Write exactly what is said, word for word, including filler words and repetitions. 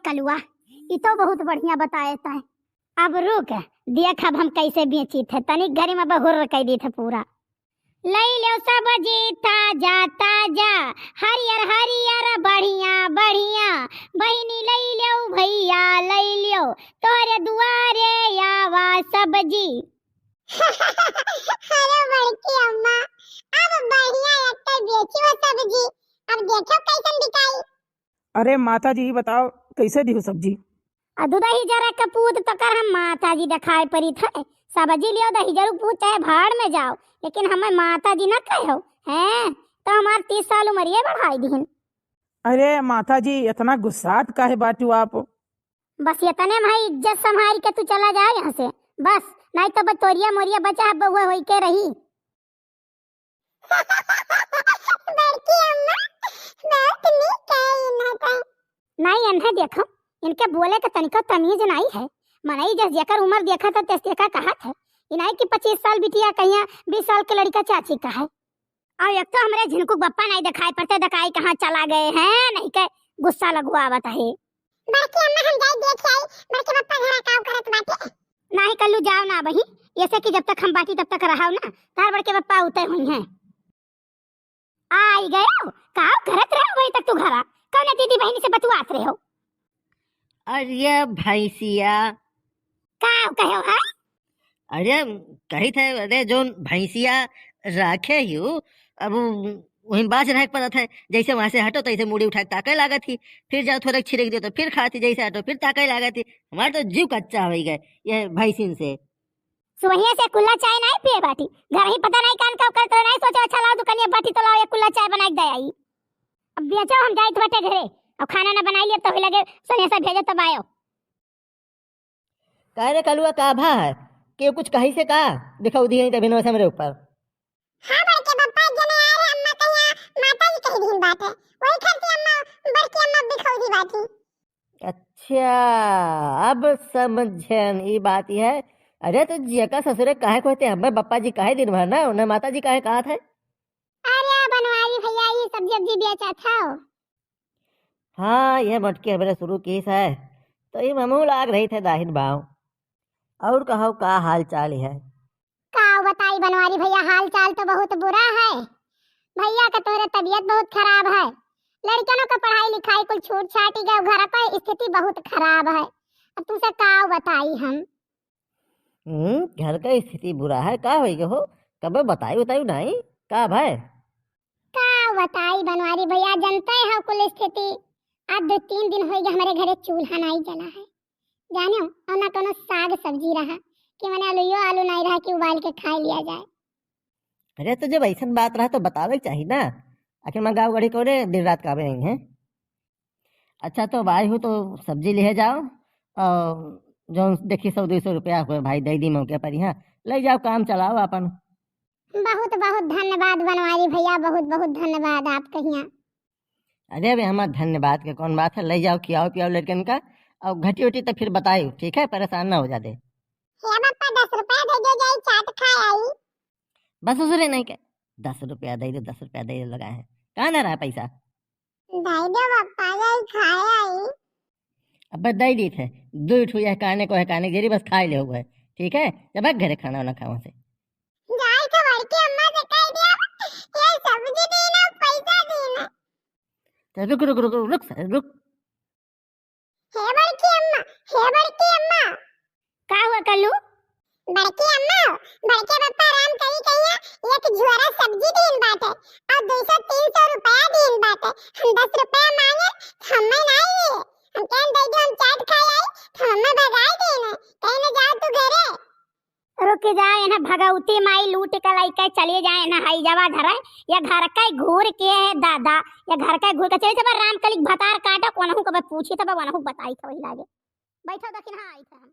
अलुआ, ई तो बहुत बढ़िया बताए तय। अब रुक, देख अब हम कैसे बेचित है, तनिक घरी में बहुर कइ दीत है पूरा। लइ लेव सब्जी ताजा ताजा, हरियर हरियर बढ़िया बढ़िया, बहिनी लइ लेव भइया लइ लेव, तोहरे दुआरे आवा सब्जी। अरे बड़की अम्मा, अब बढ़िया एक तो बेचियो सब्जी, अब देखो कैसन बिकाई। अरे माता जी, बताओ कैसे दिहु सब्जी? आ दुदही जरा के पूत तो कर हम माता जी देखाए परित है। सब्जी लियो दही जरूर पूत चाहे भाड़ में जाओ, लेकिन हमें माता जी न कहो, हैं? तो हमार तीस साल उमरिये बढ़ाई दिहिन। अरे माता जी, इतना गुस्सात काहे बाटू आप? बस इतने में है, इज्जत संभाल के तू चला जा यहाँ से, बस, नहीं तो बतोरिया मोरिया बचा है, बउआ होई के रही। बड़की अम्मा, बहुत नीक है इन्हें तो। नहीं, एन्हे देखो, इनके बोले के तनिको तमीज नहीं है। मनई जस जेकर उम्र देखत है, तस तेका कहत है। ई नहीं कि पच्चीस साल बिटिया कहिया, बीस साल के लड़का चाची का है। और एक तो हमरे झिनकू बप्पा नहीं दिखाई पड़ते, दिखाई कहाँ चला गए हैं, नहीं के गुस्सा लगवावत है। बड़की अम्मा, हम जाई देख आई, बड़के बप्पा घरा काव करत बाटे। नाही कल्लू, जाओ ना बही, ऐसे कि जब तक हम बाटी तब तक रहाव ना, तार बड़के बप्पा उते हुई हैं। आई गयो, काव करत रहे वही तक तू घरा, कौन दीदी बहिनी से बतुआत रहे हो? अरे भैंसिया। काव कहो है? अरे, कही थे, अरे, जोन भैंसिया राखे ही हो, अब उ-, वहीं बाज रहे के पड़त है, जैसे वहाँ से हटो, तैसे मुड़ी उठा के ताके लागत ही, फिर जाओ, थोड़ा छिड़क दियो, तो फिर खाती, जैसे हटो, फिर ताके लागत ही। हमार तो जीव कच्चा हो गए, ये भैंसिन से। सुबहिया से कुल्ला चाय नहीं पिए बाटी, घर ही पता नहीं कान का करत रहे, नहीं सोचे, अच्छा लाओ दुकानिया बाटी तो लाओ, ये कुल्ला चाय बना के दे आई। अब बेचो, हम जाइत बाटे घरे, अब खाना ना बनाई लिए तो ही लगे, सोनिया से भेजे तब आयो। का रे कलुआ, का भा है? केहू कुछ कही से का? दिखाऊ दिए तभी नौ से हमरे ऊपर। हाँ बड़के बप्पा, जने आ रे अम्मा कहिया माता जी कही दिन बात है। वही खातिर अम्मा, बड़की अम्मा दिखाऊ दी बात ही। अच्छा, अब समझन ई बात ही है। अरे तो जियका ससुरे काहे कहते हमें बप्पा जी काहे दिन भर ना, उन्हें माता जी काहे कहा था? अरे बनवारी भैया, ये सब्जी उब्जी बेचा था। हाँ, ये मोटकी हमरे शुरू कीस है, तो ये हमहू लाग रही थे दाहिन बाव। और कहो, का हाल चाल है? का बताई बनवारी भैया, हाल चाल तो बहुत बुरा है। भैया का तोहरे तबीयत बहुत खराब है, लड़कनों का पढ़ाई लिखाई कुल छूट छाट ही गए, घर का स्थिति बहुत खराब है। अब तुमसे का बताई हम? हम्म, घर का स्थिति बुरा है, का होई गए हो? कबे बताई उताई नहीं, का भाई? का बताई बनवारी भैया, जनते हो कुल स्थिति। आज दो तीन दिन होई गए हमरे घरे चूल्हा नहीं जला है, जानियो, और ना कोनो साग सब्जी रहा कि मने आलूयो आलू नहीं रहा कि उबाल के खा लिया जाए। अरे तो जब ऐसन बात रहा तो बतावे के चाही ना, आखिर मैं गाँव गढ़ी कौने दिन रात काबे नहीं है। अच्छा तो भाई हो तो सब्जी ले जाओ, और जौन देखी सौ दो सौ रुपया हुए भाई दे दी मौके पर, यहाँ ले जाओ, काम चलाओ अपन। बहुत बहुत धन्यवाद बनवारी भैया, बहुत बहुत धन्यवाद आप कहिया। अरे अबे हमार धन्यवाद के कौन बात है, ले जाओ खियाओ पियाओ लड़कन का, और घटी उटी तो फिर बताई, ठीक है, परेशान ना हो जाते। हे बप्पा, दस रुपया दे दो, जाई चाट खा आई। बस ससुरे नहीं के, दस रुपया दे दो, दस रुपया दे दो लगा है, कहाँ ना रहा पैसा? दे दो बप्पा, जाई खा आई। अब दे दी थे, दो ठो यह काने को है, काने गिरी बस खा ले हुए, ठीक है, जब घरे खाना वाना खावा से। जाई तो बड़की अम्मा से कह दिया, ये सब्जी दी ना, पैसा दी ना। तो रुक, रुक, रुक, रुक, रुक। हे बड़की अम्मा, हे बड़की अम्मा। का हुआ कल्लू? बड़की अम्मा, बड़के बप्पा राम करी कहिया एक झोरा सब्जी दीन बाटे और दो सौ तीन सौ रुपया दीन बाटे। हम दस रुपया मांगे, तो हमें ना लिए। हम कहन दे दो, हम चाट खाए आई, तो हमें भगाई देने। कहीं ना जाओ तू घरे। रुक जा, इन्हें भगवती माई लूट के लइके चली जाए, इन्हें हई जवा धरे, या घर के घूर के है दादा, या घर के घूर के चली जब राम कलिक भतार काटो, कोनहु को पूछी तब वनहु बताई थोड़ी लागे। बैठो दखिन, हाँ, आई थे हम।